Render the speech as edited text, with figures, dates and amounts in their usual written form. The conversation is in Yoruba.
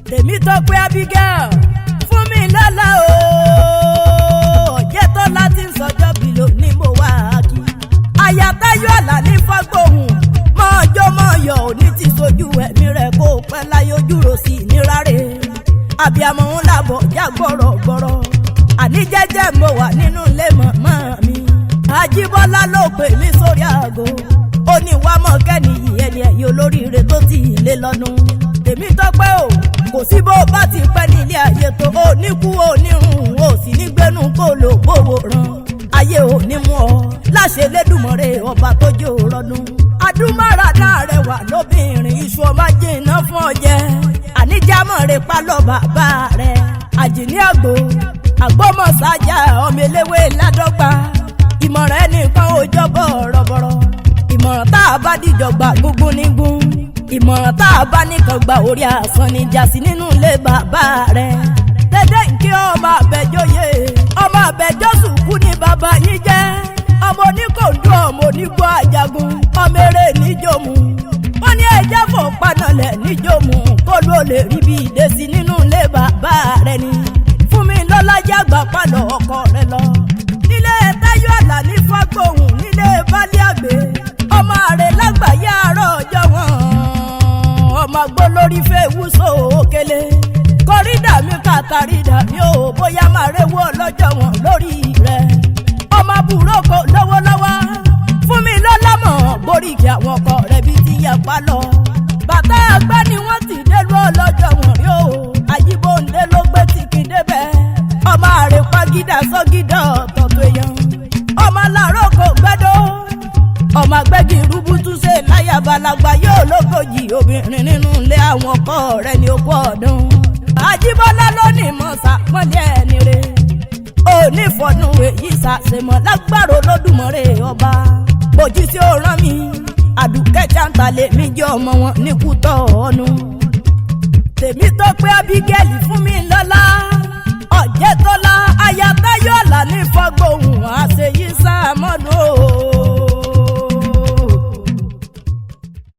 Tèmítọ́pẹ́ Abigail fún mi lọ́la o, Ọ̀jẹ̀tọ́lá tí ń sọjọ́ bí ló ní mo wá kí. Àyàtáyọ̀ Àlàní fọ́gbóhùn mọ́jọ́ mọ́yọ̀ òní ti sojú ẹ̀mí rẹ̀ kó pẹ́ láyé ojúrò sí nírárẹ̀. Àbíamọ̀ ń làbọ̀ já gbọ́rọ̀gbọ́rọ̀. Àní jẹ́jẹ́ mo wà nínú ilé màmá mi. Àjíbọ́lá ló pè mí sórí aago. Ó ní wá mọ̀ kẹ́ni ẹni ẹ̀yìn olóríire tó ti lé lọ́nu. Tèmítọ́pẹ́ o, kò sí bó bá ti pẹ́ nílé ayé tó o ní kú o ní rùn o sì ní gbénú kó lò bówó ràn. Ayé ò ní mú ọ láṣẹ Lédùmarè ọba tó jẹ́ òrọ́dún. Adúmáradá rẹwà lóbìnrin iṣu ọmọ jìnnà fún ọ jẹ. Àníjàmọ̀ rẹ̀ pa lọ bàbá rẹ̀. Àjìní àgbò àgbọ́mọ̀sájà ọmọ eléwé ládọ́gba. Ìmọ̀ràn ẹnìkan ò jọbọ̀ rọ̀bọ̀rọ̀. Ìmọ̀ràn tá a bá dìjọ gbà gúngún nígún. Ìmọ̀ràn tá a bá nìkan gba orí àsán ni jásí nínú ilé bàbá rẹ̀. Dédé nkí ọmọ àbẹ̀jọyè ọmọ àbẹ̀jọ́sùnkú ni bàbá yín jẹ́. Ọmọ oníkòndó ọmọ onígbó àjàgùn ọmọ eré níjòmù. Wọ́n ní ẹjẹ́ fò panalẹ̀ níjòmù kó ló lè rí bí ìdésí nínú ilé bàbá rẹ̀ ni. Fún mi lọ́lá jágbà palọ̀ ọkọ rẹ̀ lọ. Nílé Táyọ̀ Àlàní fágbóhùn nílé Bálí àgbè. Ọmọ àrè lágbàáyé àárọ̀ ọjọ́ wọn. Ọmọ àgbo lórí fẹ́ wúso òkèlè. Kọrídà mi kàtàrídà mi ò bóyá máa réwó ọlọ́jọ́ wọn lórí rẹ̀. Ọmọ àbúrò kò lọ́wọ́lọ́wọ́. Fún mi lọ́lá mọ̀ boríkì àwọn ọkọ rẹ̀ bí ti yẹ pa lọ. Bàtà àgbẹ̀ ni wọ́n ti délú ọlọ́jọ́ wọn rí o. Àyíbóǹde ló gbé tí kì í débẹ̀. Ọmọ àrè pagídà sọ́gídà ọ̀tọ̀tọ̀ èèyàn. Ọmọ làárọ̀ kò gbẹ́dọ̀. Ọmọ agbẹ́gi rúbútú ṣe láyàbalàgbà yóò lógójì obìnrin nínú ilé àwọn ọkọ rẹ̀ ní ogún ọdún. Àjíbọ́lá ló ní mọ̀ sàpọ́nlé ẹni rẹ̀. Onífọ̀nù èyí ṣàṣemọ̀ lágbára Olódùmarè ọba. Bòjì tí ó rán mi, Àdùkẹ́ jàǹtà lèmi jẹ́ ọmọ wọn ní kútọ́ ọ̀nù. Tèmítọ́pẹ́ Abigail fún mi lọ́lá. Ọ̀jẹ̀tọ́lá aya Táyọ̀ Àlàní fọ́gbóhùn.